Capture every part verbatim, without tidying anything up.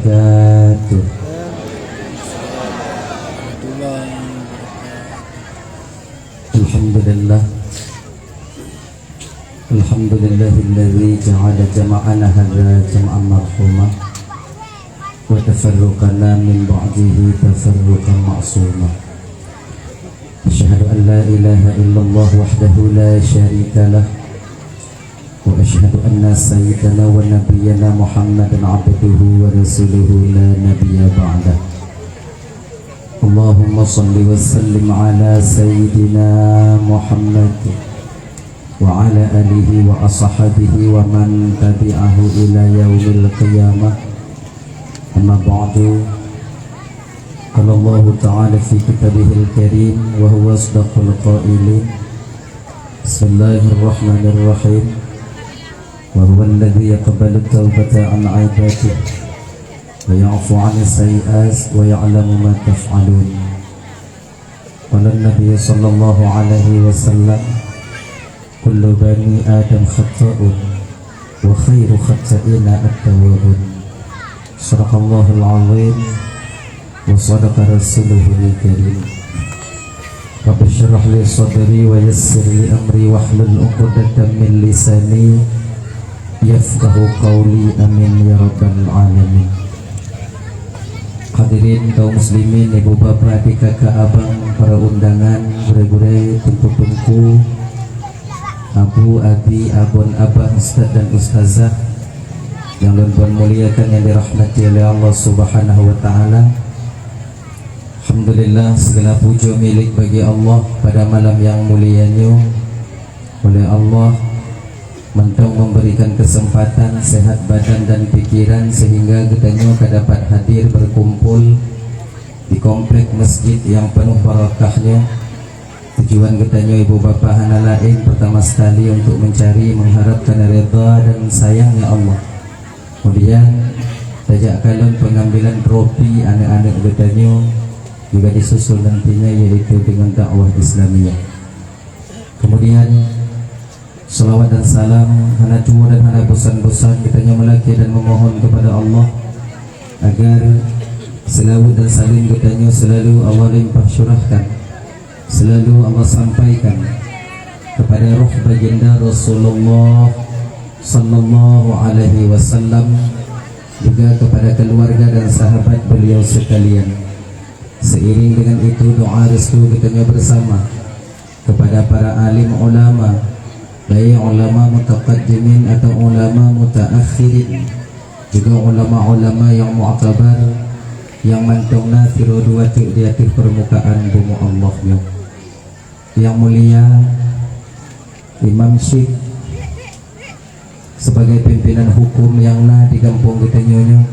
وبركاته. الحمد لله. الحمد لله الذي جعل جمعنا هذا جمعا مرحوما وتفرقنا من بعده تفرقا معصوما. أشهد أن لا إله إلا الله وحده لا شريك له، وأشهد أن سيدنا ونبينا محمدا عبده ورسوله لا نبي بعده. اللهم صل وسلم على سيدنا محمد وعلى آله وأصحابه ومن تبعه إلى يوم القيامة. أما بعد، قال الله تعالى في كتابه الكريم وهو أصدق القائلين: بسم الله الرحمن الرحيم. وهو الذي يقبل التوبة عن عباده ويعفو عن السيئات ويعلم ما تفعلون. قال النبي صلى الله عليه وسلم: كل بني آدم خطاء وخير الخطائين التوابون. صدق الله العظيم وصدق رسوله الكريم. رب اشرح لي صدري ويسر لي أمري واحلل عقدة من لساني يفقهوا قولي. آمين يا رب العالمين. Hadirin kaum muslimin, ibu bapak, adik kakak abang, para undangan, gurée-gurée, teungku-teungku, abu, abi, abon, abah, ustaz dan ustazah yang lôn tuan muliakan, yang dirahmati oleh Allah Subhanahu wa Taala. Alhamdulillah, segala puji milik bagi Allah pada malam yang mulia nyoe. Oleh Allah mantong memberikan kesempatan sehat badan dan pikiran sehingga geutanyoe ka dapat hadir berkumpul di komplek masjid yang penuh barakah nyoe. Tujuan geutanyoe ibu bapak hana laén, pertama sekali untuk mencari, mengharapkan redha dan sayangnya Allah. Kemudian, tajak kalon pengambilan trofi aneuk-aneuk geutanyoe juga disusul nantinya, yaitu dengan dakwah Islamiyah. Kemudian, selawat dan salam hana tuwoe dan hana bosan-bosan geutanyoe meulakée dan memohon kepada Allah agar selawat dan salam geutanyoe selalu Allah limpah curahkan, selalu Allah sampaikan kepada roh baginda Rasulullah sallallahu alaihi wasallam, juga kepada keluarga dan sahabat beliau sekalian. Seiring dengan itu, doa restu geutanyoe bersama kepada para alim ulama, baik ulama mutaqaddimin atau ulama mutaakhirin, juga ulama-ulama yang muktabar, yang mantong na sidroe dua teuk di ateueh permukaan bumoe Allah nyoe. Yang mulia Imam Syik, sebagai pimpinan hukum yang na di gampông geutanyoe nyoe,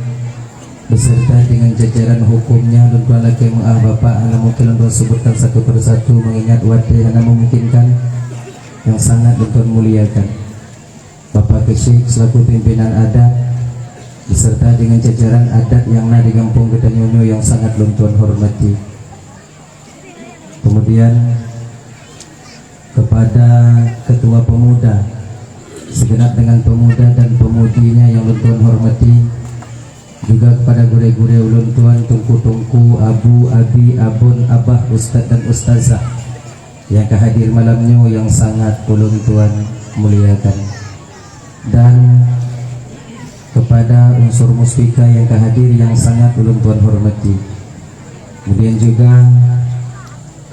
beserta dengan jajaran hukumnya, lôn tuan lakée meu'ah Bapak, hana mungkin lôn tuan sebutkan satu persatu mengingat watée hana memungkinkan, yang sangat lôn tuan muliakan. Bapak Keuchik selaku pimpinan adat beserta dengan jajaran adat yang na di gampông geutanyoe nyoe yang sangat lôn tuan hormati. Kemudian kepada ketua pemuda, segenap dengan pemuda dan pemudinya yang lôn tuan hormati, juga kepada gurée-gurée ulôn tuan, teungku-teungku, abu, abi, abon, abah, ustaz dan ustazah yang ka hadir malam nyoe yang sangat ulôn tuan muliakan. Dan kepada unsur muspika yang ka hadir yang sangat ulôn tuan hormati. Kemudian juga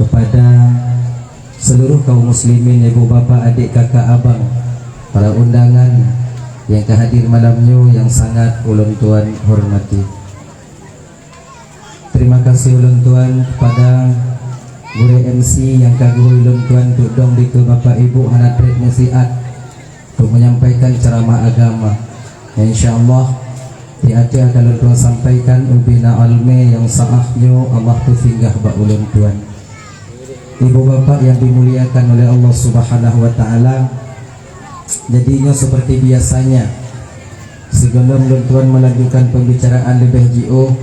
kepada seluruh kaum muslimin, ibu, bapak, adik, kakak, abang, para undangan yang ka hadir malam nyoe yang sangat ulôn tuan hormati. Terima kasih ulôn tuan kepada gurée M C nyang ka geuhôi ulôn tuan duek dong dikeue Bapak Ibu hana treb nasihat untuk menyampaikan ceramah agama. Insya Allah, di ateueh akan lôn tuan sampaikan ubena almé nyang sa'ah nyoe Allah peusinggah bak ulôn tuan. Ibu bapak yang dimuliakan oleh Allah Subhanahu wa Taala, jadi nyoe seperti biasanya, sigohlom lôn tuan melanjutkan pembicaraan leubeh jiôh,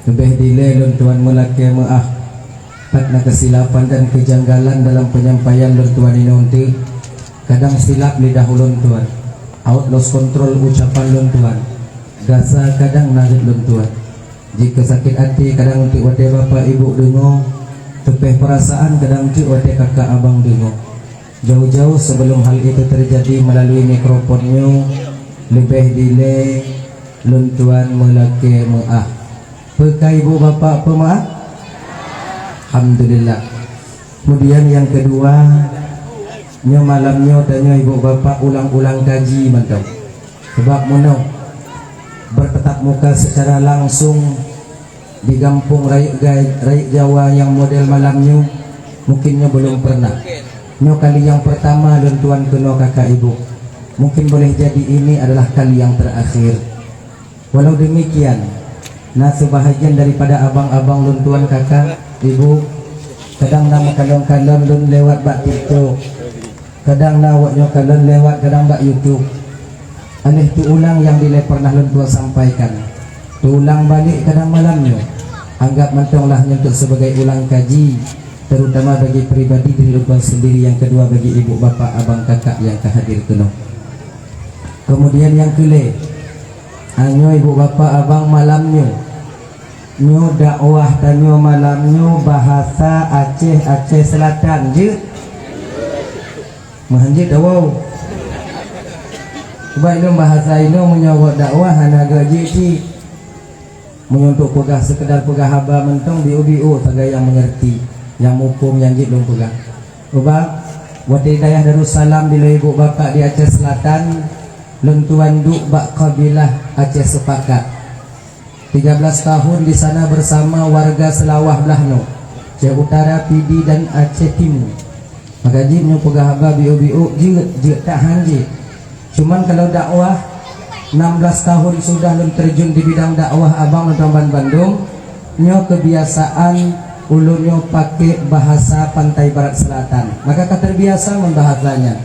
leubeh dilée lôn tuan meulakée meu'ah pat na keusilapan dan keujanggalan dalam penyampaian lôn tuan inong teuk. Kadang silap lidah ulôn tuan, awot lost control ucapan lôn tuan. Rasa kadang na rhot lôn tuan. Jika sakét até kadang teuk watée bapak ibu deungoe, teupeh peurasaan kadang teuk watée kakak abang deungoe. Jauh-jauh sebelum hal itu terjadi melalui mikrofon nyoe, leubeh dilée lôn tuan meulakée meuáh. Peu ka ibu bapak peumeuáh? Alhamdulillah. Kemudian yang kedua, nyoe malam nyoe tanyoe ibu bapak ulang-ulang kaji mantong. Sebab meunoe bertatap muka secara langsung di gampông rayeuk gai-, rayeuk Jawa nyang model malam nyoe, mungkin nyoe belum pernah. Nyoe kali nyang pertama lôn tuan keunoe kakak ibu. Mungkin boleh jadi ini adalah kali yang terakhir. Walau demikian, na sebahagian daripada abang-abang lôn tuan kakak, ibu, kadang na meukalon-kalon lôn lewat bak TikTok. Kadang na awak nyoe kalon lewat kadang bak YouTube. Aléh teuulang nyang dilée pernah lôn tuan sampaikan. Teuulang balek kadang malam nyoe. Anggap mantong lah nyoe untuk sebagai ulang kaji, terutama bagi pribadi diri lôn tuan sendiri, yang kedua bagi ibu bapak abang kakak yang ka hadir keunoe. Kemudian yang keulhée, nyoe ibu bapak abang malam nyoe. Nyoe dakwah tanyoe malam nyoe bahasa Aceh, Aceh Selatan, jeuet? Meuhan jeuet, awoe. Sebab ilôn bahasa inoe meunyoe awak dakwah hana geuh jeuet cit. Meunyoe untuk peugah, sekedar peugah haba mantong, biôh-biôh sagai nyang meungerti, nyang muphom nyang jeuet lôn peugah. Ubak, watée di dayah Darussalam dilée ibu bapak di Aceh Selatan, lôn tuan duek bak kabilah Aceh Sepakat. Tiga belas tahun di sana bersama warga Seulawah blah noe, Aceh Utara, Pidie dan Aceh Timu. Maka jih nyoe peugah haba biôh-biôh jeuet, jeuet that han jeuet. Cuman kalau dakwah, enam belas tahun sudah lôn terjun di bidang dakwah abang lôn tuan bandum, nyoe kebiasaan ulôn nyoe pakai bahasa Pantai Barat Selatan. Maka ka terbiasa ngon bahasa nyan.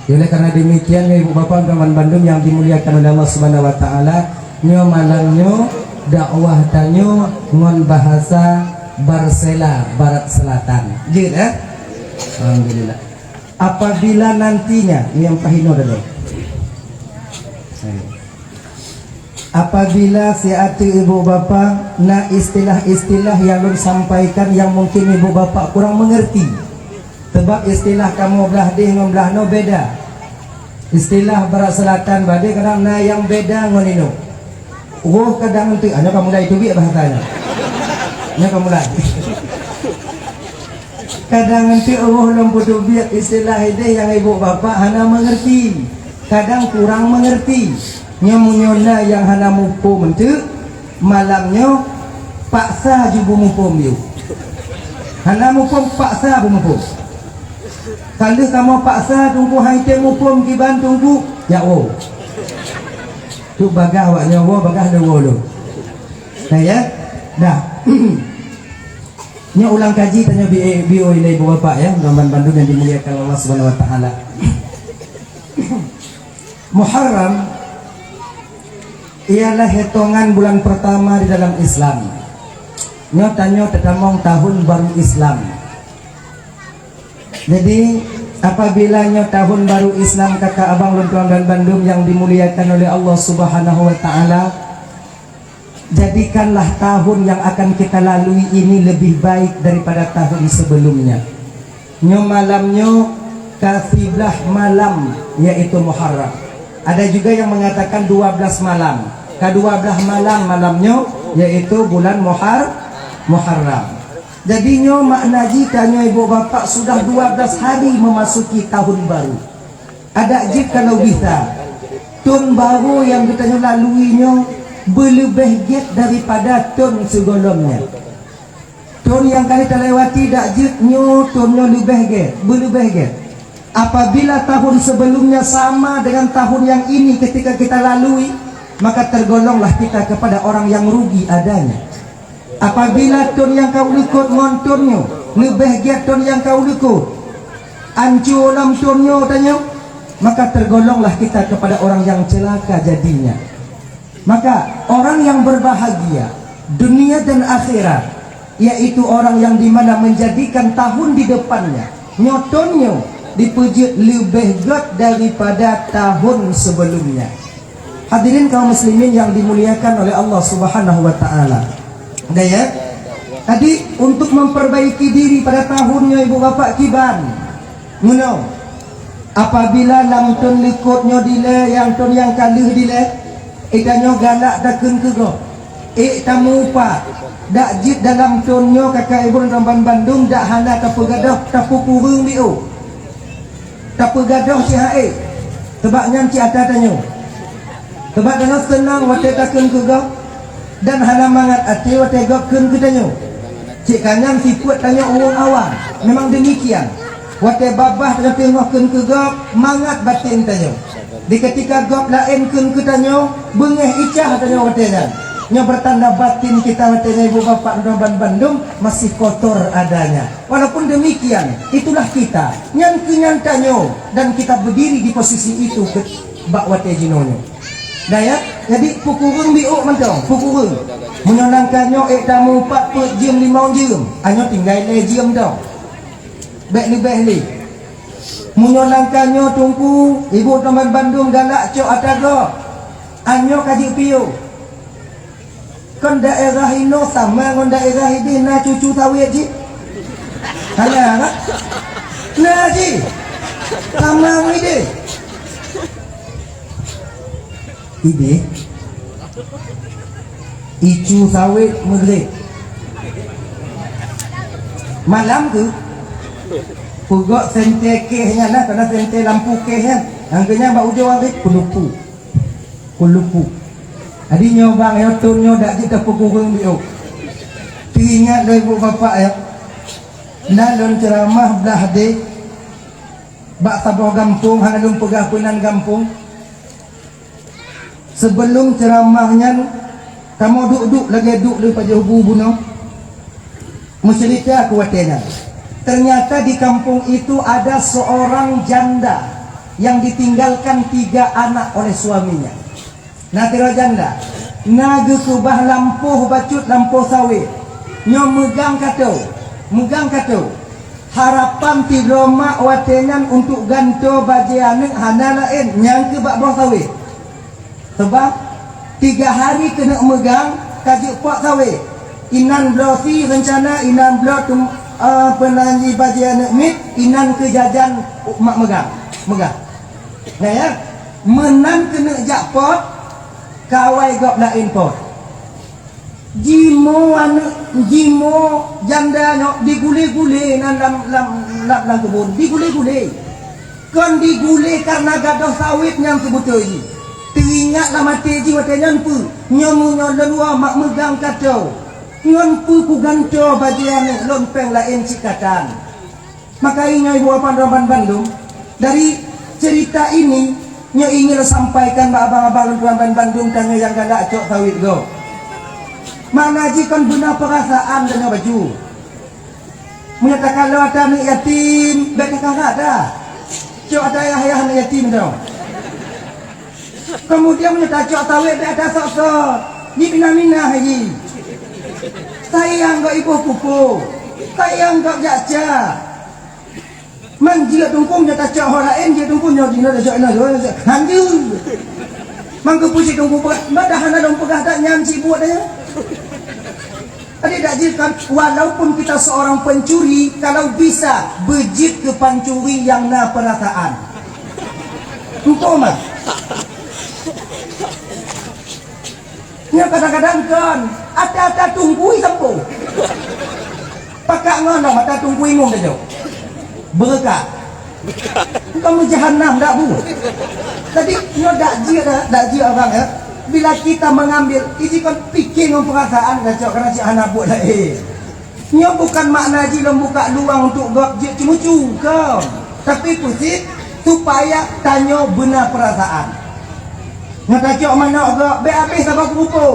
Oleh karena demikian, ibu bapak dan teman bandum yang dimuliakan oleh Allah Subhanahu wa taala, nyoe malam nyoe dakwah tanyoe ngon bahasa Barsela Barat Selatan. Jeuet, eh? Alhamdulillah. Apabila nantinya, ini yang pahino dulu. Apabila siat ibu bapak na istilah-istilah yang lôn sampaikan yang mungkin ibu bapak kurang mengerti. Sebab istilah kamoe blah deh ngon blah noe beda. Istilah Barat Selatan bak deh kadang na nyang beda ngon inoe. Woe kadang eunteuk, nyoe ka mulai teubiet bahasa nyoe. Nyoe ka mulai. Kadang eunteuk woe lôn peuteubiet istilah ideh nyang ibu bapak hana mengerti. Kadang kurang mengerti. Nyoe meunyoe na nyang hana muphom eunteuk, malam nyoe paksa ju beumuphom yôh. Hana muphom, paksa beumuphom. Ka lheueh kamoe paksa Teungku han item muphom kiban Teungku, jak woe. Tu bagah awak nyoe woe, bagah lé woe lôn. Nah, ya? Dah. Nyoe ulang kaji tanyoe bi-, biôh ilée ibu bapak, ya, teman bandum yang dimuliakan Allah Subhanahu wa taala. Muharram ialah hitungan bulan pertama di dalam Islam. Nyoe tanyoe teutamong tahun baru Islam. Jadi, apabila nyoe tahun baru Islam, kakak abang lôn tuan dan bandum yang dimuliakan oleh Allah Subhanahu wa taala, jadikanlah tahun yang akan kita lalui ini lebih baik daripada tahun sebelumnya. Nyoe malam nyoe ka siblaih malam, yaitu Muharram. Ada juga yang mengatakan dua belas malam. Ka dua belas malam malam nyoe, yaitu bulan Muhar-, Muharram. Jadi nyoe makna jih tanyoe ibu bapak sudah dua belas hari memasuki tahun baru. Adak jeuet kalau bisa, thon barô nyang geutanyoe lalui nyoe beuleubeh gét daripada thon sigohlom nyan. Thon nyang ka lheueh talewati dak jeuet nyoe thon nyoe leubeh gét, beuleubeh gét. Apabila tahun sebelumnya sama dengan tahun yang ini ketika kita lalui, maka tergolonglah kita kepada orang yang rugi adanya. Apabila thon nyang ka uleukot ngon thon nyoe leubeh gét thon nyang ka uleukot, ancô lam thon nyoe tanyoe, maka tergolonglah kita kepada orang yang celaka jadinya. Maka orang yang berbahagia dunia dan akhirat, yaitu orang yang di mana menjadikan tahun di depannya, nyoe thon nyoe, dipeujeuet leubeh gét daripada tahun sebelumnya. Hadirin kaum muslimin yang dimuliakan oleh Allah Subhanahu wa taala. Dah ya? Tadi untuk memperbaiki diri pada tahun nyoe ibu bapak kiban. Meunoe, apabila lam thon likot nyoe dilée, nyang thon nyang ka lheueh dilée, eh tanyoe galak takheun keu gob. Eh tamupat, dak jeuet dalam thon nyoe ka ka ibu dan bandum dak hana tapeugadôh, tapeukureueng biôh. Tapeugadôh cit hai, sabab nyan cit ata tanyoe. Sabab tanyoe seunang watée takheun keu gob, dan hana mangat até watée gob kheun keu tanyoe. Cit ka nyan sifeuet tanyoe ureuëng awam. Memang demikian. Watée babah tanyoe teungoh kheun keu gob, mangat batin tanyoe. Di ketika gob laén kheun keu tanyoe, beungéh icah tanyoe watée nyan. Nyoe bertanda batin kita watée nyan ibu bapak dan bandum masih kotor adanya. Walaupun demikian, itulah kita. Nyan keuh nyan tanyoe dan kita berdiri di posisi itu ke bak watée jinoe nyoe. Dah ya? Jadi peukureueng biôh mantong, peukureueng. Meunyoe nangka nyoe ék tamupat peuet jeuem limong jeuem, anyoe tinggai lhée jeuem dong. Bék leubeh lé. Meunyoe nangka nyoe teungku, ibu teman bandum galak cok ata gob, anyoe ka jeuet piôh. Kon daerah inoe sama ngon daerah ideh na cucu sawét jih? Hana kan? Na jih. Sama ngon ideh. Ideh. Icu sawét meugreb. Malam tu, peugot sente keh nyan lah, kana sente lampu keh nyan. Nyang keu nyan bak ujong abéh, peulupu. Kulupu. Jadi nyoe bang, nyoe thon nyoe dak jeuet tapeukureueng biôh. Teuingat lé ibu bapak ya. Na lôn ceuramah blah deh bak saboh gampông, hana lôn peugah peunan gampông. Sebelum ceuramah nyan, kamoe duek-duek lagée duek lé pajoh bu bunoe. Meuceurita keu watée nyan, ternyata di kampung itu ada seorang janda yang ditinggalkan tiga anak oleh suaminya. Na sidroe janda, na geukeubah lampôh bacut lampôh sawét. Nyoe meugang kato, meugang kato. Harapan sidroe mak watée nyan untuk gantoe bajée aneuëk hana laén nyang keu bak boh sawét. Sabab tiga hari keuneuk meugang ka jeuet pot sawét. Inan bloe sie reuncana, inan bloe tum-, eh, peunanji bajée aneuëk miet, inan keu jajan mak meugang. Meugang. Nah ya, meunan keuneuk jak pot, kawai gob laén pot. Jimoe aneuëk, jimoe janda nyoe digulé-gulé nan lam, lam, lam, lam keubon, digulé-gulé. Kon digulé kareuna gadôh sawét nyang seubeutôi jih. Teuingat lam até jih watée nyan peue, nyoe meunyoe lôn woe mak meugang kato, ngon peue kugantoe bajée aneuëk lôn péng laén cit ka tan. Maka ingat ibu apan raban bandum, dari cerita ini nyoe ingin sampaikan bak abang-abang lôn tuan bandum tanyoe nyang galak cok sawét gob. Makna jih kon beuna peurasaan tanyoe bacut. Meunyoe takalon ata aneuëk yatim, bék takarat dah. Cok ata ayah-ayah aneuëk yatim tu. Kemudian meunyoe tacok sawét bék ata sok-sok. Jipinah-minah jih. Sayang gob iboh pupo. Sayang gob jak-jak. Man jeuet teungku nyoe tacok ho laén, jeuet teungku nyoe jinoe tacok inoe, jinoe tacok. Hanjeuet. Man keupeue cit teungku peugah, padahai hana lôn peugah that nyan cit buet nyoe. Jadi dak jeuet kan, walaupun kita seorang pencuri, kalau bisa beujeuet keu pancuri nyang na peurasaan. Engkau mah. Nyoe kadang-kadang kon, ata-ata tunggui sampôh. Pakak ngon ata tunggui mum tajok. Beureukat. Engkau meujahanam dak bu. Jadi nyoe dak jeuet dak, dak jeuet orang ya. Bila kita mengambil, iji kon pikir ngon perasaan gacok karena cik hana buat lain. Nyoe bukan makna jih lôn buka luang untuk gob jeuet ceumucu, kon. Tapi peusit supaya tanyoe beuna peurasaan. Nyoe tacok manok gob, bék habéh saboh keurupo.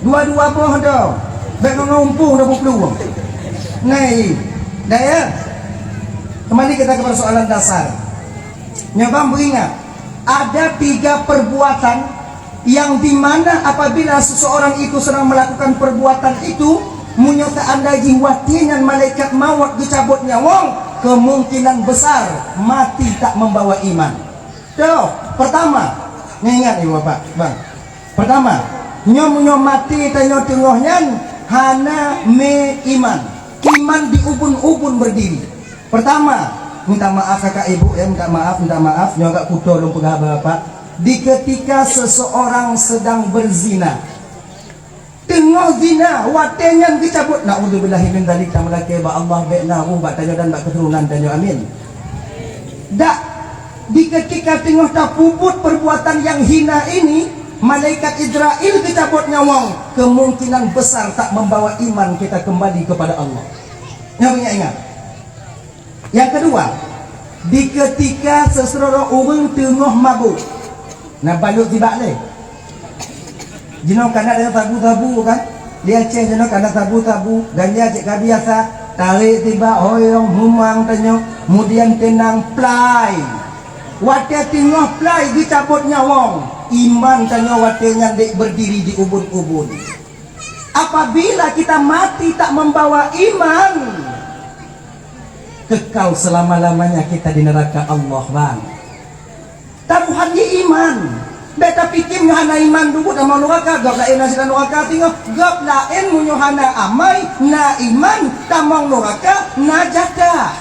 Dua-dua boh dong. Bék ngon umpung dua puluh. Nah, dah ya. Kembali kita ke persoalan dasar. Nyoe bang beuingat, ada tiga perbuatan yang di mana apabila seseorang itu sedang melakukan perbuatan itu, meunyoe seandai jih watée nyan malaikat maut geucabot nyawöng, kemungkinan besar mati tak membawa iman. Toh, pertama, Ingat ibu bapak, bang. Pertama, nyoe meunyoe maté tanyoe teungoh nyan hana meuiman. Iman di ubun-ubun berdiri. Pertama, minta maaf kakak ibu ya, minta maaf, minta maaf. Nyoe agak kuto lôn peugah bapak. Di ketika seseorang sedang berzina, teungoh zina, watée nyan geucabot, naudzubillahi min dzalik, tameulakée bak Allah, bék na roh bak tanyoe dan bak keuturonan tanyoe, amin. Dak, di ketika teungoh tapeubuet perbuatan yang hina ini, malaikat Israel geucabot nyawöng, kemungkinan besar tak membawa iman kita kembali kepada Allah. Nyoe ingat-ingat. Nyang keudua, di keutika seuseuroro ureuëng teungoh mabök, na balut tibak lé. Jinoe kana deungon sabu-sabu kan? Di Aceh jinoe kana sabu-sabu, ganja cit ka biasa, tarek tibak hoyong, mumang tanyoe, kemudian teunang plai. Watée teungoh plai geucabot nyawöng, iman tanyoe watée nyan dek berdiri di ubun-ubun. Apabila kita mati tak membawa iman, kekal selama-lamanya kita di neraka Allah, bang. Taruhan di iman. Bék tapiké nyoe hana iman dulu tamong nuraka, gob laén hana sira nuraka teungoh. Gob laén meunyoe hana amai, na iman, tamong nuraka, na jatah,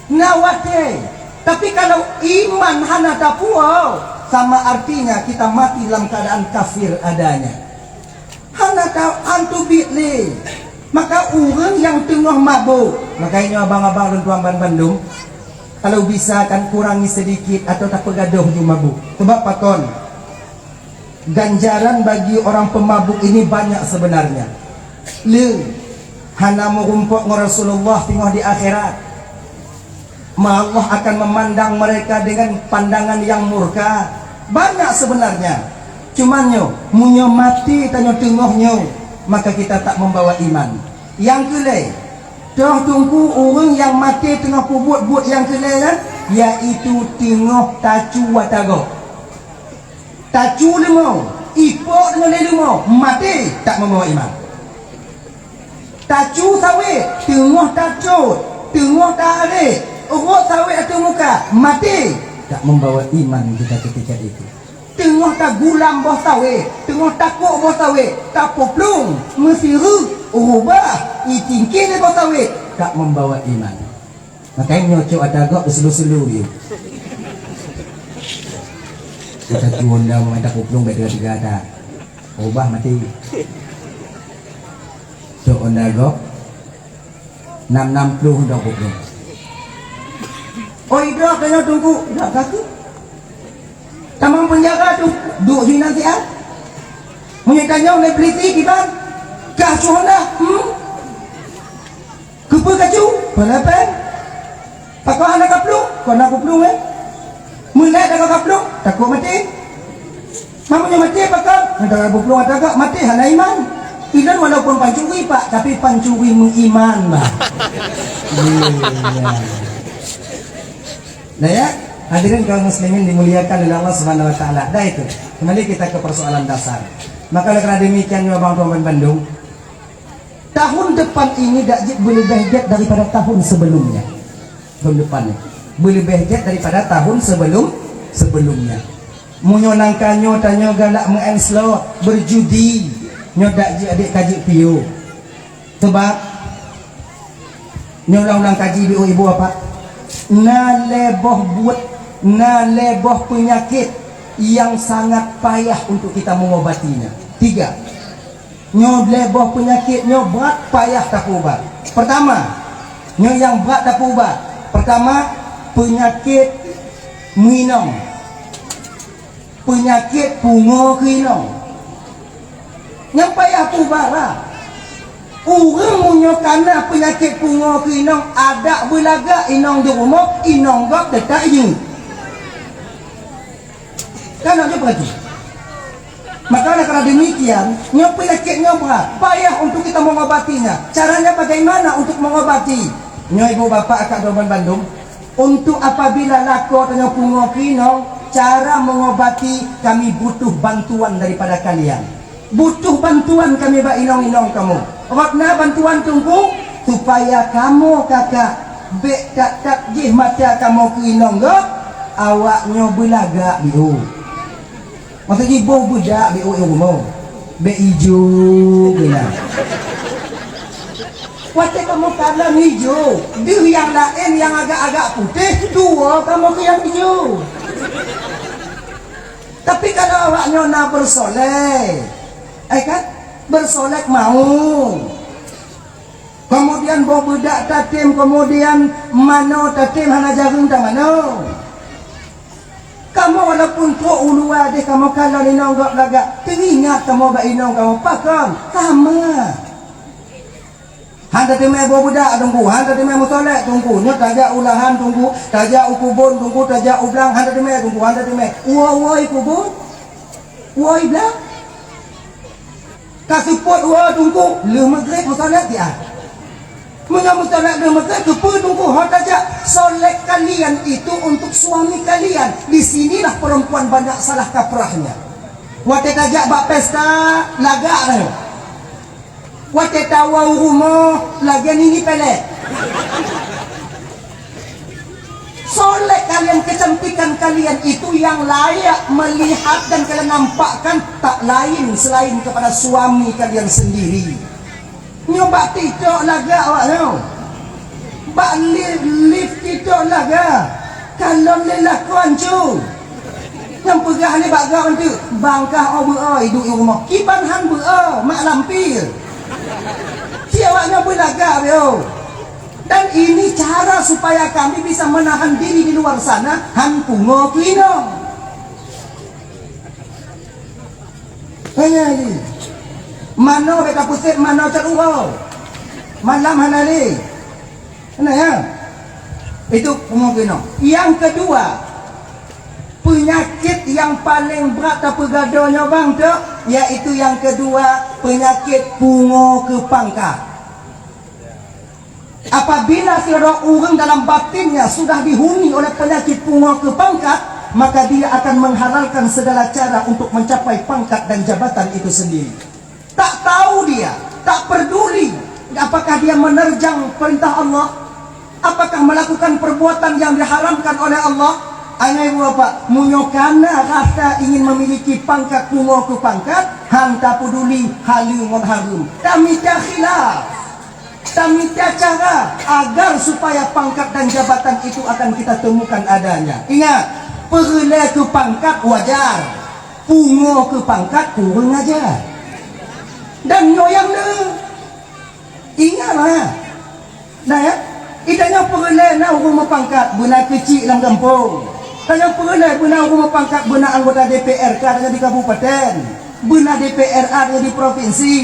na watée. Tapi kalau iman hana tapuo, sama artinya kita mati dalam keadaan kafir adanya. Hana ka-, hana teubiet lé. Maka ureuëng nyang teungoh mabök, maka nyoe abang-abang lôn tuan ban bandum, kalau bisa kan kurangi sedikit atau tapeugadôh ju mabök. Sebab pakon? Ganjaran bagi orang pemabuk ini banyak sebenarnya. Le, hana meurumpok ngon Rasulullah teungoh di akhirat. Ma Allah akan memandang mereka dengan pandangan yang murka. Banyak sebenarnya. Cuman nyoe, meunyoe maté tanyoe teungoh nyoe, maka kita tak membawa iman. Nyang keulhèe, toh teungku ureuëng nyang maté teungoh peubuet buet nyang keulhèe nyan, yaitu teungoh tacu ata gob. Tacu leumô, ipok deungon lé leumô, maté tak membawa iman. Tacu sawét, teungoh tacot, teungoh taharét, rhot sawét ateueh muka, maté, tak membawa iman kita ketika itu. Teungoh tagulam boh sawét, teungoh takok boh sawét, tapoplueng, meusireuh, rubah, icingkih lé boh sawét, tak membawa iman. Makanya nyoe cok ata gob selu-selu yue. Kita tuan dah mengada kuplueng baik tiga-tiga ata. Ubah mati. Cok ata gob enam enam puluh dah kuplueng. Oh, idok kena tunggu. Dah kaki. Tamong penjara tu. Duk di nanti ah. Meunyoe tanyong lé polisi kiban. Kah cuhona. Hmm? Keupeue kacu? Peuleupen. Pakon hana kaplueng? Kon na kuplueng, eh? Meunai takon kaplueng, takot maté. Meunyoe maté pakon? Hana kaplueng, takot maté, hana iman. Inan walaupun pancuri, Pak, tapi pancuri meuiman, bah. Iya. Nah, ya, hadirin kaum muslimin dimuliakan oleh Allah Subhanahu wa taala. Dah itu. Kembali kita ke persoalan dasar. Maka oleh karena demikian, nyoe bang tuan bandum, tahun depan ini dak jeuet beuleubeh gét daripada tahun sebelumnya. Tahun depan ni beuleubeh gét daripada tahun sebelum sebelumnya. Meunyoe nangka nyoe tanyoe galak meu'en slot, berjudi, nyoe dak jeuet adék ka jeuet piôh. Sebab nyoe ulang-ulang kaji ibu-ibu apa? Na lhèe boh buet, na lhèe boh peunyakét yang sangat payah untuk kita mengobatinya. Tiga. Nyoe lhèe boh peunyakét nyoe brat payah tapeuubat. Pertama, nyoe nyang brat tapeuubat. Pertama, peunyakét meuinong. Peunyakét pungo keu inong. Nyang payah peuubat lah. Ureuëng meunyoe kana peunyakét pungo keu inong, adak beulagak inong di rumoh, inong gob teutap jeuet. Kan nak jumpa lagi. Maka oleh karena demikian, nyoe penyakit nyoe berat, payah untuk kita mengobatinya. Caranya bagaimana untuk mengobati? Nyoe ibu bapak akak doman bandum, untuk apabila lakoe tanyoe pungo keu inong, cara mengobati kami butuh bantuan daripada kalian. Butuh bantuan kami bak inong-inong kamoe. Rot na bantuan teungku, supaya kamoe kakak bék that-that jih mata kamoe keu inong gob, awak nyoe beulagak biôh. Maksud jih boh beudak bèk uék rumoh. Bèk ijo geulah. Watèe kamoe kalon ijo, deuh nyang laén nyang agak-agak putéh, tuwoe kamoe keu nyang ijo. Tapi kalau awak nyoe na beusolék, eh kan? Beusolék mawöng. Keumudian boh beudak tatém, keumudian manoe tatém, hana jareueng tamanoe. Kamoe walaupun trok u luwa deh kamoe kalon inong gob lagak, teuingat kamoe bak inong kamoe, pakon? Sama. Han tateumé boh beudak Teungku, han tateumé meusolék Teungku, nyoe tajak u lahan Teungku, tajak u keubon Teungku, tajak u blang, han tateumé Teungku, han tateumé. Woe-woe i keubon, woe i blang. Ka seupôt woe Teungku, lheueh meugreb meusolék siat. Meunyoe meusolék lheueh meugreb, keupeue Teungku ho tajak? Solék kalian itu untuk suami kalian. Di sinilah perempuan banyak salah kaprahnya. Watèe tajak bak pesta, lagak nyoe. Watèe tawoe u rumoh, lagèe nini pelek. Solék kalian, kecantikan kalian itu yang layak melihat dan kalian nampakkan tak lain selain kepada suami kalian sendiri. Nyoe bak TikTok lagak awak nyoe. Bak live, live TikTok lagak. Kalon lé lakoe anco. Nyang peugah lé bak gob eunteuk, bang kah oh beu-o iduek u rumoh. Kiban han beu-o, mak lampir. Ci awak nyoe beulagak beu-o. Dan ini cara supaya kami bisa menahan diri di luar sana, han pungo keu inong. Hanya ni. Manoe bèk tapeuset manoe cot uroe. Malam hana lé. Nah, ya. Itu pungo keu inong. Yang kedua, penyakit yang paling berat tapeugado nyoe bang tu, yaitu yang kedua, penyakit pungo keu pangkat. Apabila sidroe ureueng dalam batinnya sudah dihuni oleh penyakit pungo keu pangkat, maka dia akan menghalalkan segala cara untuk mencapai pangkat dan jabatan itu sendiri. Tak tahu dia, tak peduli apakah dia menerjang perintah Allah, apakah melakukan perbuatan yang diharamkan oleh Allah. Angai bapak, meunyoe kana rasa ingin memiliki pangkat, pungo keu pangkat, han tapeduli haleue ngon hareuem. Tamita khilaf. Tamita cara agar supaya pangkat dan jabatan itu akan kita temukan adanya. Ingat, peureulèe keu pangkat wajar, pungo keu pangkat kureueng ajar. Dan nyoe nyang le. Ingat, ha. Nah, ya. Itanyoe peureulèe na ureueng meupangkat, beuna keuchik lam gampông. Tanyoe peureulèe beuna ureueng meupangkat, beuna anggota D P R ka tanyoe di kabupaten. Beuna D P R A di provinsi.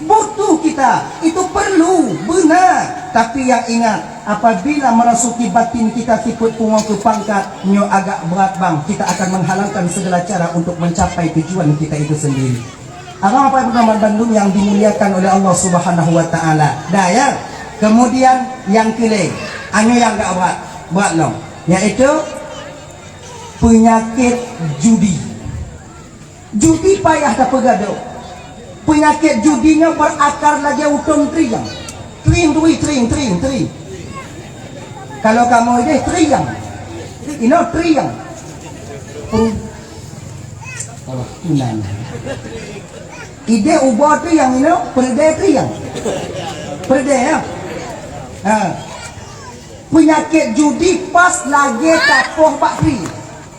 Butuh kita, itu perlu, beuna. Tapi yang ingat, apabila merasuki batin kita sifat pungo keu pangkat, nyoe agak berat bang, kita akan menghalalkan segala cara untuk mencapai tujuan kita itu sendiri. Abang apai bunoe bandum yang dimuliakan oleh Allah Subhanahu wa Taala. Dah ya. Kemudian yang kelima, anu yang agak berat, berat lom, yaitu penyakit judi. Judi payah tapeugado. Penyakit judi nyoe berakar lagèe utông triang. Tring, tui, tring, tring, tring. Kalau kamoe ideh triang. Inoe triang. Tring. Oh, inan. Ideh ubo triang inoe, peudeh triang. Peudeh ya. Ha. Penyakit judi pas lagèe tapoh bak tring.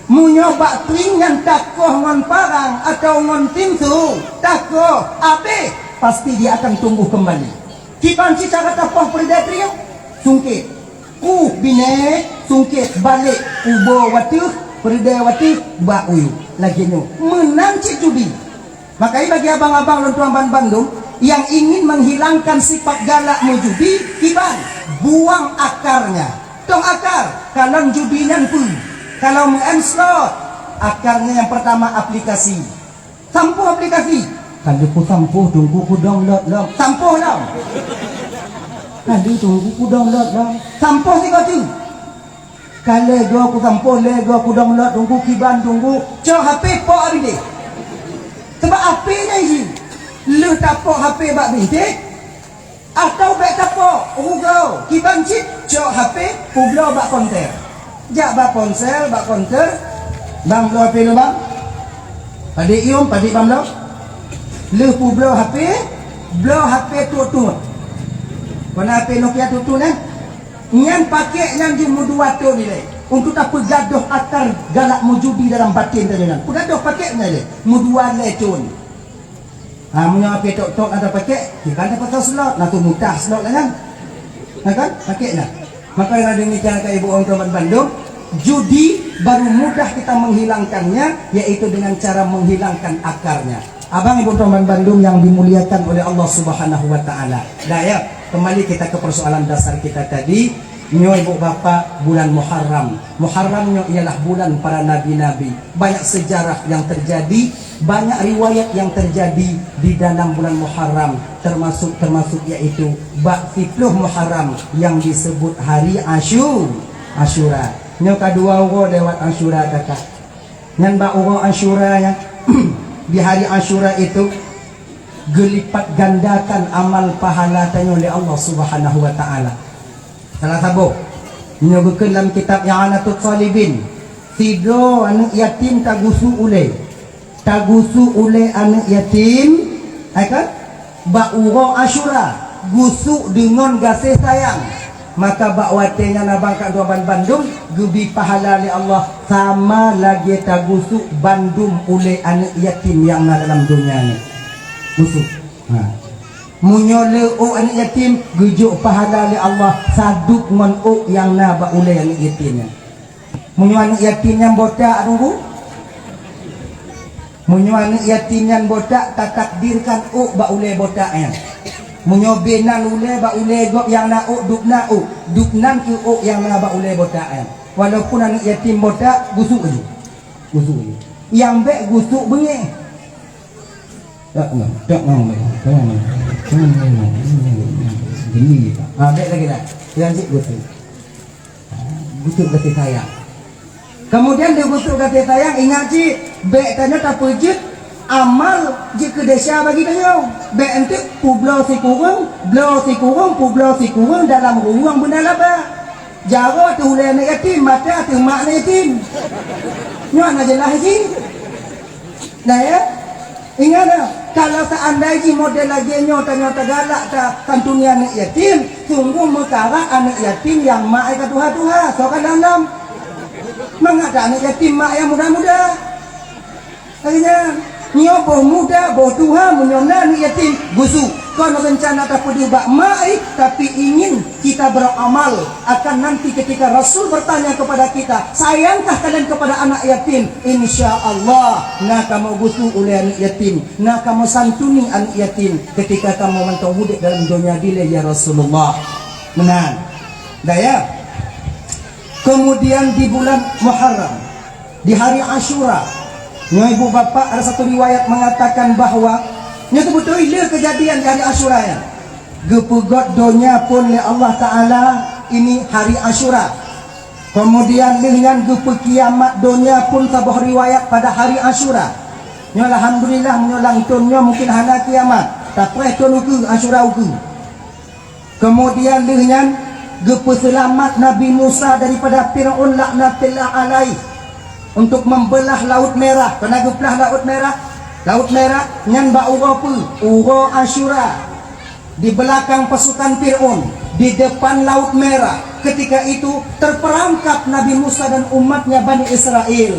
Meunyoe bak tring nyan takoh ngon parang atawa ngon pintoe, takoh, abéh, pasti dia akan tumbuh kembali. Kiban cit cara tapoh peudeh tring? Sungkét. Ku binéh, sungkét, balek, ubo wateuh, peudeh wateuh, bak u yup. Lagèe nyoe. Meunan cit judi. Makajih bagi abang-abang lôn tuan bandum nyang ingin menghilangkan sifat galak meujudi, kiban, buang akarnya. Tong akar, kalon judi nyan peue? Kalau meu'en slot, akarnya yang pertama aplikasi. Sampôh aplikasi. Ka lheueh kusampôh, teungku kudownload lom. Sampôh lom. Ka lheueh teungku kudownload lom. Sampôh sigoe teuk. Ka lheueh goe kusampôh, lheueh goe kudownload, teungku kiban, teungku cok H P pok bak bintéh. Sabab H P nyan jih. Lheueh tapok H P bak bintéh, atawa bèk tapok, rugoe, kiban cit cok H P, peubloe bak kontèr. Jak bak ponsel, bak kontèr, "Bang, bloe H P lôn, Bang." Padé ium, padé bak bloe. Lheueh peubloe H P, bloe H P tuet-tuet. Kon H P Nokia tuet-tuet, eh? Nyan pakèk nyan jeuet meudua thon ilèe. Untuk tapeugadôh akar galak meujudi dalam batin tanyoe nyan. Peugadôh pakèk nyan ilèe. Meudua lhèe thon. Ha, meunyoe H P tok-tok na tapakèk, ya kan tapasang slot, na tu mutah slot lah kan? Na kan? Pakèk na. Maka dengan demikian, kata ibu orang tuan bandum, judi baru mudah kita menghilangkannya, yaitu dengan cara menghilangkan akarnya. Abang ibu tuan bandum yang dimuliakan oleh Allah Subhanahu wa Ta'ala. Dah ya, kembali kita ke persoalan dasar kita tadi. Nyoe ibu bapak, bulan Muharram. Muharram nyoe ialah bulan para nabi-nabi. Banyak sejarah yang terjadi, banyak riwayat yang terjadi di dalam bulan Muharram, termasuk, termasuk yaitu bak siplôh Muharram yang disebut hari Asyu-, Asyura. Nyoe ka dua uroe lewat Asyura, kakak. Nyan bak uroe Asyura nyan, di hari Asyura itu, geulipat gandakan amal pahala tanyoe lé Allah Subhanahu wa Ta'ala. Salah saboh, nyoe geukheun lam kitab I'anatut Thalibin, sidroe aneuk yatim tagusuk ulèe. Tagusuk ulèe aneuk yatim, hai kan? Bak uroe Asyura, gusuk deungon gaséh sayang. Maka bak watèe nyan abang kak dua ban bandum geubi pahala lé Allah sama lagèe tagusuk bandum ulèe aneuk yatim nyang na dalam donya nyoe. Gusuk. Ha. Meunyoe le ôk aneuk yatim, geujok pahala lé Allah sadub ngon ôk nyang na bak ulèe aneuk yatim nyan. Meunyoe aneuk yatim nyan botak, Teungku, meunyoe aneuk yatim nyan botak, tatakdirkan ôk bak ulèe botak nyan. Meunyoe bèk nan ulèe bak ulèe gob nyang na ôk, dub na ôk, dub nan keuh ôk nyang na bak ulèe botak nyan. Walaupun aneuk yatim botak, gusuk laju. Gusuk laju. Nyang bèk gusuk beungèh. Tak ngam, tak ngam, tak ngam, tak ngam. Gini, ah, bèk lagi dah. Yang cit gusuk. Ah, gusuk gaséh sayang. Kemudian di gusuk gaséh sayang, ingat cit, bèk tanyoe tapeujeuet amal jeuet keu desya bagi tanyoe. Bèk enteuk peubloe sikureueng, bloe sikureueng, peubloe sikureueng dalam ruweueng beuna laba. Jaroe ateueh ulèe aneuk yatim, mata ateueh mak aneuk yatim. Nyoe hana jeulaih jih. Nah, ya? Ingat dah, kalau seandai jih model lagèe nyoe tanyoe tagalak tasantuni aneuk yatim, sungguh meukarat aneuk yatim nyang mak ai ka tuha-tuha, soe ka lom-lom. Mangat aneuk yatim mak nyang muda-muda. Lagèe nyan, nyoe boh muda, boh tuha, meunyoe na aneuk yatim, gusuk. Kon reuncana tapeudeuh bak mak, eh, tapi ingin kita beramal akan nanti ketika Rasul bertanya kepada kita, "Sayangkah kalian kepada anak yatim?" Insya Allah, na kamoe gusuk ulèe aneuk yatim, na kamoe santuni aneuk yatim ketika kamoe mantong udép dalam donya dilèe, ya Rasulullah. Meunan. Dah ya? Kemudian di bulan Muharram, di hari Asyura, nyoe ibu bapak, ada satu riwayat mengatakan bahwa nyoe teubeutôi le keujadian di hari Asyura nyan. Geupeugöt donya phon lé Allah Ta'ala ini hari Asyura. Kemudian lheueh nyan geupeukiamat donya phon saboh riwayat pada hari Asyura. Nyoe alhamdulillah, nyoe lam thôn nyoe mungkin hana kiamat, tapi thôn ukeue, Asyura ukeue. Kemudian lheueh nyan geupeuseulamat Nabi Musa daripada Firaun laknatillah alaih untuk membelah Laut Merah. Keuneuk geuplah Laut Merah. Laut Merah nyan bak uroe peue? Uroe Asyura. Di belakang pasukan Firaun, di depan Laut Merah. Ketika itu terperangkap Nabi Musa dan umatnya Bani Israel.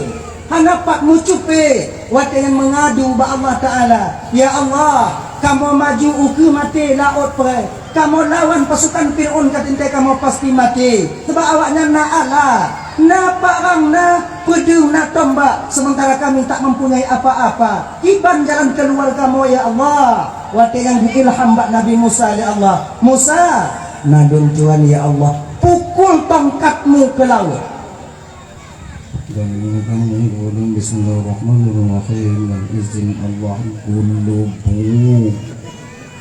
Hana pat meucupe watèe nyan meungadu bak Allah Ta'ala, "Ya Allah, kamoe maju ukeue maté laôt preh. Kamoe lawan pasukan Firaun ka teuntèe kamoe pasti maté. Sabab awaknyan na alat, na parang, na peudeueng, na tombak, sementara kami tak mempunyai apa-apa. Kiban jalan keluar kamoe, ya Allah." Watèe nyan geuilham bak Nabi Musa lé Allah, "Musa, na lôn tuan, ya Allah, pukul tongkatmu ke laut." Dan ini kan ini kemudian bismillahirrahmanirrahim, dengan izin Allah gulubu.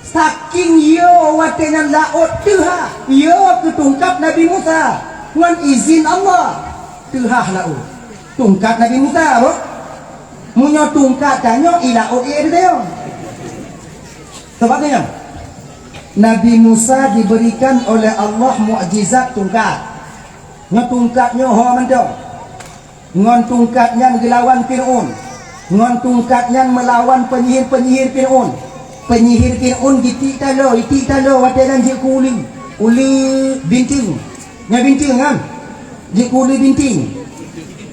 Saking yo watèe nyan laôt teuha, yo keu tungkat Nabi Musa ngon izin Allah. Teuha laôt. Tungkat Nabi Musa, bro. Meunyoe tungkat tanyoe, i laôt ie teuh. Sebab tu nyan, Nabi Musa diberikan oleh Allah mukjizat tungkat. Nyoe tungkat nyoe ho mantong. Ngon tungkat nyan geulawan Firaun. Ngon tungkat nyan meulawan peunyihir-peunyihir Fir'aun. Peunyihir Fir'aun jitiek taloe, jitiek taloe watée nyan jeuet keu uleue, uleue binteung. Nyan binteung kan? Jeuet keu uleue binteung.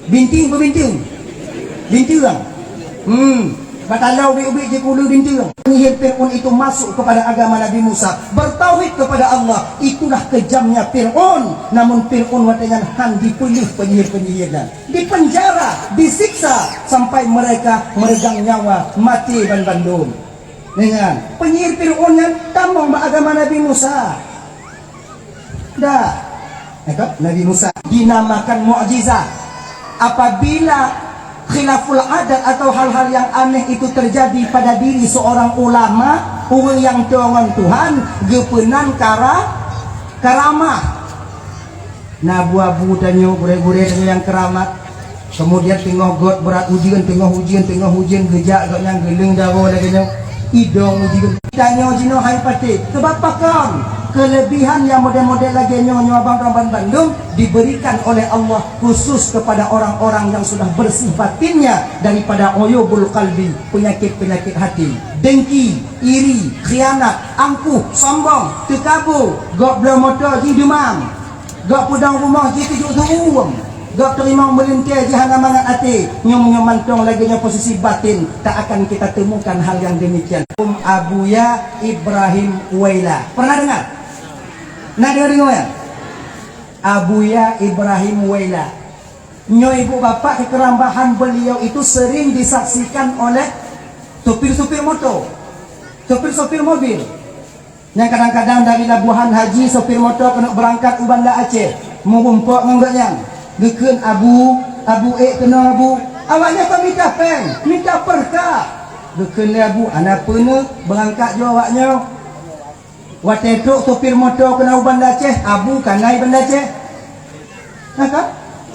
Binteung peue binteung? Binteung. Hmm. Bak taloe ubit-ubit jeuet keu uleue binteung. Peunyihir Fir'aun itu masuk kepada agama Nabi Musa, bertauhid kepada Allah. Itulah kejamnya Fir'aun. Namun Fir'aun watée nyan han dipeuleueh peunyihir-peunyihir nyan. Dipenjara, disiksa sampai mereka meregang nyawa, mati ban bandum. Ingat, peunyihir Fir'aun nyan tamong bak agama Nabi Musa. Dah. Ikut Nabi Musa dinamakan mukjizat. Apabila khilaful adat atau hal-hal yang aneh itu terjadi pada diri seorang ulama, ureuëng nyang toe ngon Tuhan, geupeunan kara-, karamah. Na abu-abu tanyoe, gurée-gurée tanyoe nyang keuramat. Keumudian teungoh gét brat ujeuen, teungoh ujeuen, teungoh ujeuen, geujak gobnyan geuleueng dawoe lagée nyoe, idong ujeuen. Tanyoe jinoe hai patéh, sabab pakon? Keulebihan nyang model-model lagée nyoe, nyoe abang-abang bandum diberikan oleh Allah khusus kepada orang-orang yang sudah bersih batinnya daripada uyubul qalbi, penyakit-penyakit hati, dengki, iri, khianat, angkuh, sombong, teukabô, gob bloe moto jih dumam. Gok peudong rumoh jih teujuek suwuem. Gok teurimong meulintée jih hana mangat até. Nyoe meunyoe mantong lagée nyoe posisi batin, tak akan kita temukan hal yang demikian. Abuya Ibrahim Uwaila. Pernah dengar? Na deungoe-deungoe ya? Abuya Ibrahim Uwaila. Nyoe ibu bapak keukeuramahan beliau itu sering disaksikan oleh supir-supir moto, supir-supir mobil. Nyang kadang-kadang dari Labuhan Haji, sopir moto keuneuk beurangkat u Banda Aceh, meurumpok ngon gobnyan. Geukheun, "Abu, Abu, ék keunoe, Abu." Awaknyan ka mita péng, mita peureuka. Geukheun lé Abu, "Hana peue neuh, beurangkat ju awaknyoe." Watée trok sopir moto keunoe u Banda Aceh, Abu ka na i Banda Aceh. Nah kan?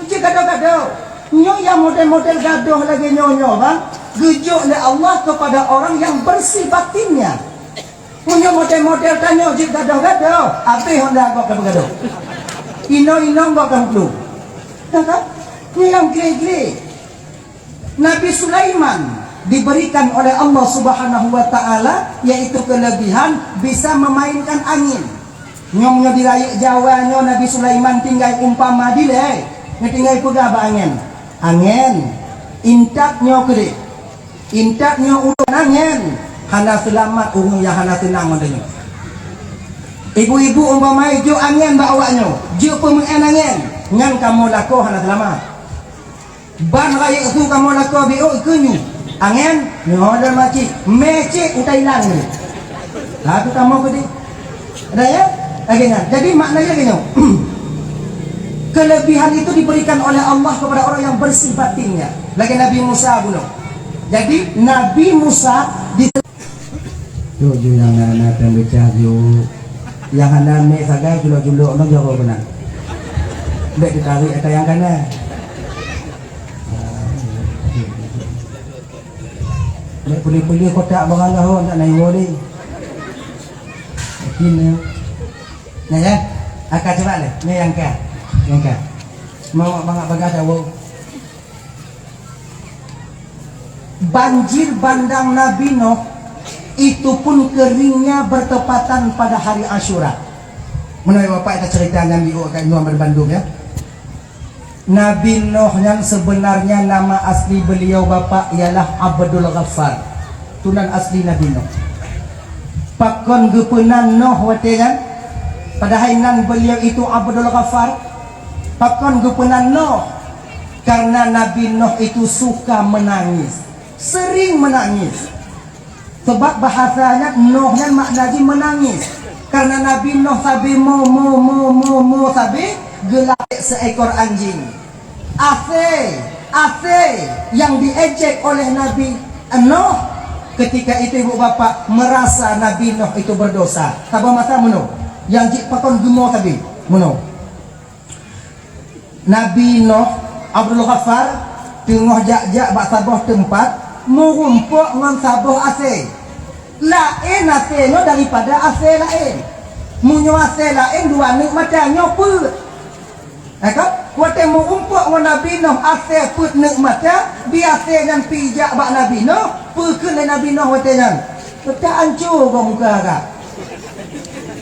Cit gadôh-gadôh. Nyoe nyang model-model gadôh lagée nyoe-nyoe, bang, geujok lé Allah kepada orang yang bersih batinnya. Meunyoe model-model tanyoe jeuet gadôh-gadôh, habéh honda gob ka beugadôh. Inong-inong gob ka beuglung. Nah kan? Nyoe nyang gré-gré. Nabi Sulaiman diberikan oleh Allah Subhanahu wa Ta'ala, yaitu kelebihan bisa memainkan angin. Nyoe, nyoe di rayeuk Jawa nyoe, Nabi Sulaiman tinggai umpama dilée, nyoe tinggai peugah bak angén, "Angén, intat nyoe keudeh, intat nyoe ulôn." Angén, hana seulamat ureuëng nyang hana seunang ngon tanyoe. Ibu-ibu umpama jok angén bak awaknyoe, jok peumeuén angén, nyan kamoe lakoe hana seulamat. Ban rayeuk su kamoe lakoe biôk keu nyoe. Angén, nyoe lom macik, mé cit u Thailand nyoe. Lagu kamoe keudeh. Ada ya? Lagée nyan. Jadi maknanya lagée nyoe. Kelebihan itu diberikan oleh Allah kepada orang yang bersih batinnya. Lagée Nabi Musa bunoe. Jadi Nabi Musa di Tuju nyang na-na pembecah ju. Nyang hana mek sagai culok-culok ngon jaroe beuna. Bek ditarik ata nyang kana. Bek pulih-pulih kotak barang dah hon tak naik wali. Yakin ya? Nah ya, akan coba leh. Ni yang ka. Yang ka. Mau bangat bagah dah. Banjir bandang Nabi Nuh itu pun keringnya bertepatan pada hari Asyura. Meunurot Bapak, kita cerita nyan di kat Imam Bandung ya. Nabi Nuh nyan sebenarnya nama asli beliau Bapak ialah Abdul Ghaffar. Tunan asli Nabi Nuh. Pakon geupeunan Nuh watée nyan? Padahai nan beliau itu Abdul Ghaffar. Pakon geupeunan Nuh? Karena Nabi Nuh itu suka menangis, sering menangis. Sebab bahasanya Nuh nyan makna jih menangis. Karena Nabi Nuh sabe mo, mo, mo, mo, mo sabe, geulakée seekor anjing. Asée, asée yang diejek oleh Nabi Nuh, ketika itu ibu bapak merasa Nabi Nuh itu berdosa. Saboh masa meunoe, nyang jih pakon geumo sabe meunoe. Nabi Nuh, Abdul Ghaffar, teungoh jak-jak bak saboh teumpat, meurumpok ngon saboh asée. Laén asée nyoe daripada asée laén. Meunyoe asée laén dua neuk mata, nyoe peuet. Nah kan? Watée meu-umpok ngon Nabi Nuh asée peuet neuk mata, di asée nyan pi jak bak Nabi Nuh, peue kheun lé Nabi Nuh watée nyan? Peucah anco gob muka ka.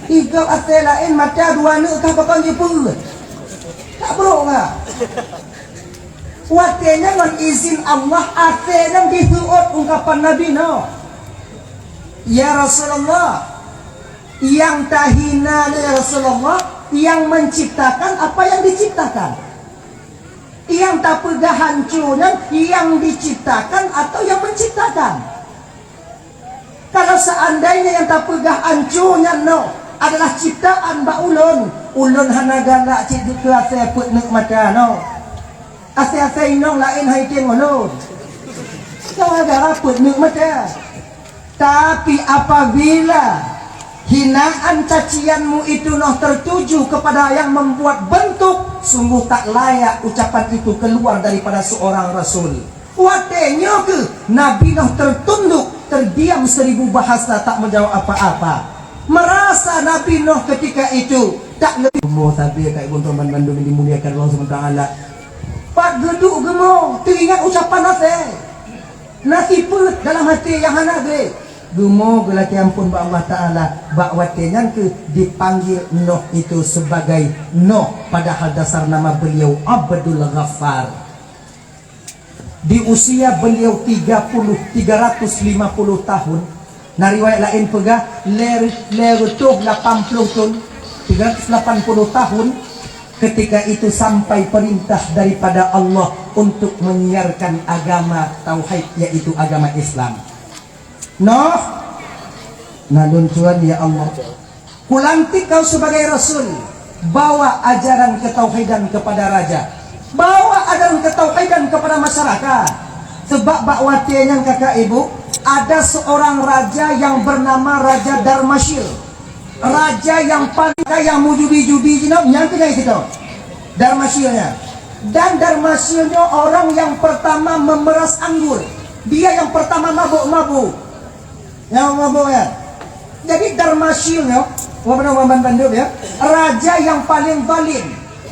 Igob asée laén mata dua neuk ka pakon jipeuet. Tak brok ka. Watée nyan ngon izin Allah asée nyan jiseuôt ungkapan Nabi Nuh. Ya Rasulullah, yang tahina nyoe ya Rasulullah, yang menciptakan apa yang diciptakan? Yang tapeugah hanco nyan yang diciptakan atau yang menciptakan? Kalau seandainya yang tapeugah hanco nyan nyoe adalah ciptaan bak ulôn, ulôn hana galak cit keu asée peuet neuk mata nyoe. Asée-asée inong laén hai teueng ulôn. Gara-gara peuet neuk mata. Tapi apabila hinaan cacianmu itu noh tertuju kepada yang membuat bentuk, sungguh tak layak ucapan itu keluar daripada seorang rasul. Watée nyoe keuh Nabi Nuh tertunduk, terdiam seribu bahasa, tak menjawab apa-apa. Merasa Nabi Nuh ketika itu tak lebih. Umur sabe ka ibu teman bandum yang dimuliakan Allah subhanahu wa taala. Pat geuduek geumo, teuingat ucapan asée. Na sipeuet dalam até nyang hana gleh. Geumo geulakée amphon bak Allah Taala, bak watée nyan keuh dipanggil Nuh itu sebagai Nuh, padahal dasar nama beliau Abdul Ghaffar. Di usia beliau tiga puluh, tiga ratus lima puluh tahun, na riwayat laén peugah lhèe, lhèe reutôh lapan puluh thon, tiga ratus lapan puluh tahun, ketika itu sampai perintah daripada Allah untuk menyiarkan agama tauhid, yaitu agama Islam. Noh, na lôn tuan, ya Allah. Kulantik kau sebagai rasul, bawa ajaran ketauhidan kepada raja. Bawa ajaran ketauhidan kepada masyarakat. Sebab bak watée nyan kakak ibu, ada seorang raja yang bernama Raja Darmasyil. Raja yang paling kaya, yang meujudi-judi jinoe, nyang keuh nyang situ. Darmasyil nyan. Dan Darmasyil nyoe orang yang pertama memeras anggur. Dia yang pertama mabuk-mabuk. Nyang mabuk nyan. Jadi Darmasyil nyoe, wah beuna wan bandum ya, raja yang paling zalim.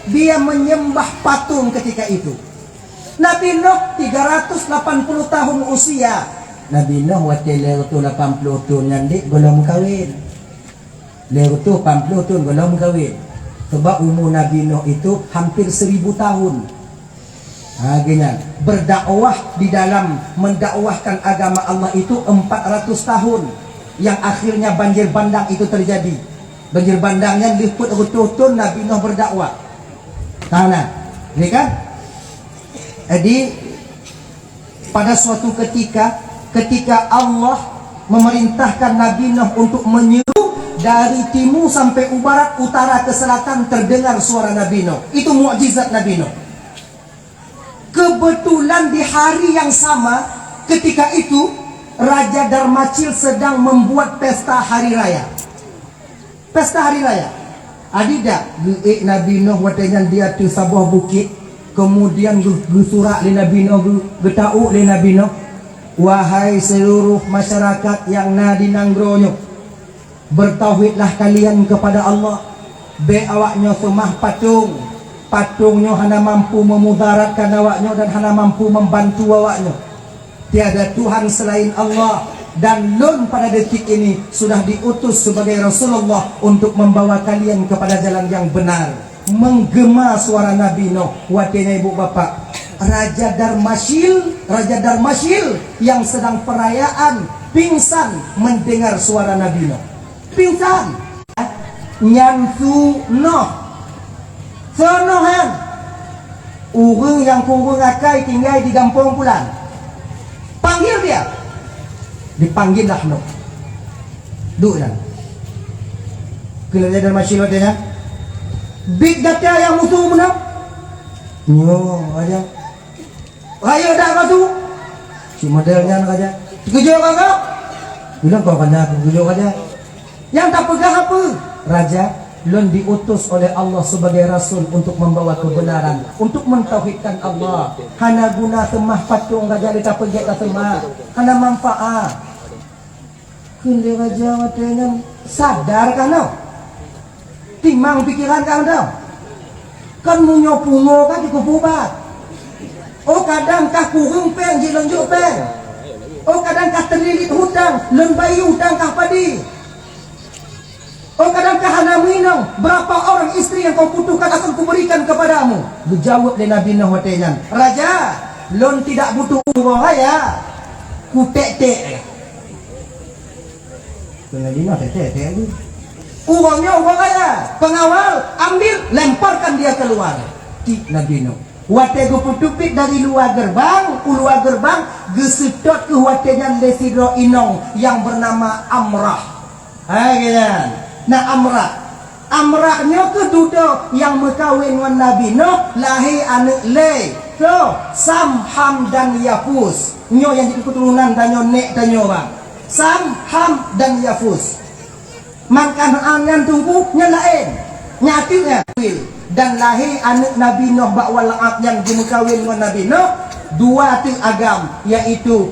Dia menyembah patung ketika itu. Nabi Nuh tiga ratus lapan puluh tahun usia. Nabi Nuh watée lhèe reutôh lapan puluh thon nyan dek gohlom kawin. Lhèe reutôh lapan puluh thon gohlom kawin. Sebab umur Nabi Nuh itu hampir seribu tahun. Ha, geuhnyan. Berdakwah, di dalam mendakwahkan agama Allah itu empat ratus tahun. Yang akhirnya banjir bandang itu terjadi. Banjir bandang nyan lheueh peuet reutôh thon Nabi Nuh berdakwah. Tahu nah? Ini kan? Jadi, pada suatu ketika, ketika Allah memerintahkan Nabi Nuh untuk menyeru dari timur sampai u barat, utara ke selatan, terdengar suara Nabi Nuh. Itu mukjizat Nabi Nuh. Kebetulan di hari yang sama, ketika itu, Raja Darmacil sedang membuat pesta hari raya. Pesta hari raya. Adi dak geuék Nabi Nuh watée nyan di ateueh saboh bukét, kemudian geu-, geusurak lé Nabi Nuh, geu-, geutawök lé Nabi Nuh, "Wahai seluruh masyarakat nyang na di nanggroe nyoe, bertauhidlah kalian kepada Allah. Bék awaknyoe seumah patong. Patong nyoe hana mampu meumudaratkan awaknyoe dan hana mampu membantu awaknyoe. Tiada Tuhan selain Allah, dan lôn pada detik ini sudah diutus sebagai Rasulullah untuk membawa kalian kepada jalan yang benar." Menggema suara Nabi Nuh. Watée nyan ibu bapak, Raja Darmasyil, Raja Darmasyil yang sedang perayaan pingsan mendengar suara Nabi Nuh. Pingsan. Nyan su Noh. Su Noh nyan. Ureuëng nyang kureueng akai tinggai di gampông pulan. Panggil dia. Dipanggil lah Noh. Duek nyan. Keuneuk jadi masih lagée nyan. Bit gata nyang musu meunan. Nyoe aja. Rayeuk dak ka su? Si model nyan raja. Teukeujot ka kah? Bilang kau kena teukeujot raja. Nyang tapeugah apa? Raja, lôn diutus oleh Allah sebagai rasul untuk membawa kebenaran, untuk mentauhidkan Allah. Hana guna seumah patong raja, lé tapeugét taseumah. Hana manfaat. Kheun lé raja watée nyan, sadar kah nyoe? Timang pikeran kah nyoe? Kan meunyoe pungo kan jikeupeue ubat. Oh, kadang kah kureueng péng, jih lôn jok péng. Oh, kadang kah teulilit hutang, lôn bayeue hutang kah padé. Oh, kadang kah hana meuinong, berapa orang istri yang kau butuhkan akan kuberikan kepadamu. Geujaweueb lé Nabi Nuh watée nyan, "Raja, lôn tidak butuh uroe raya. Kutek-tek." Keu Nabi Nuh tek-tek, tek. Uroe nyoe uroe raya, pengawal, ambil, lemparkan dia keluar. Tiek Nabi Nuh. Watée geupeuteubiet dari luwa geurbang, u luwa geurbang, geuseutôt keuh watée nyan lé sidroe inong nyang beunama Amrah. Hai, keu nyan. Na Amrah. Amrah nyoe keuh dudoe nyang meukawen ngon Nabi Nuh, lahé aneuëk lé. Soe? Sam, Ham, dan Yafus. Nyoe nyang jeuet keuturonan tanyoe, nek tanyoe, bang. Sam, Ham, dan Yafus. Man Kanaan nyan teungku, nyan laén. Nyan ateueh nyan. Dan lahé aneuëk Nabi Nuh bak Wal'ad nyan geumeukawen ngon Nabi Nuh, dua teuk agam, yaitu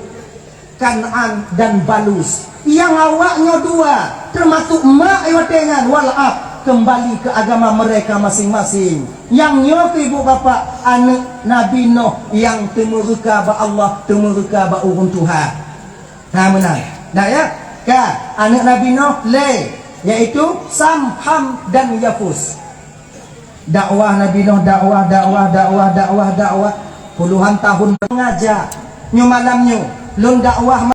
Kanaan dan Balus. Nyang awak nyoe dua, teumasuk mak watée nyan, Wal'ad, keumbali keu agama mereka maséng-maséng. Nyang nyoe keuh ibu bapak, aneuëk Nabi Nuh nyang teumeureuka bak Allah, teumeureuka bak ureuëng tuha. Nah, meunan. Dah ya? Ka, aneuëk Nabi Nuh lé, yaitu Sam, Ham, dan Yafus. Dakwah Nabi Nuh, dakwah, dakwah, dakwah, dakwah, dakwah. Puluhan tahun mengajar. Nyoe malam nyoe, lôn dakwah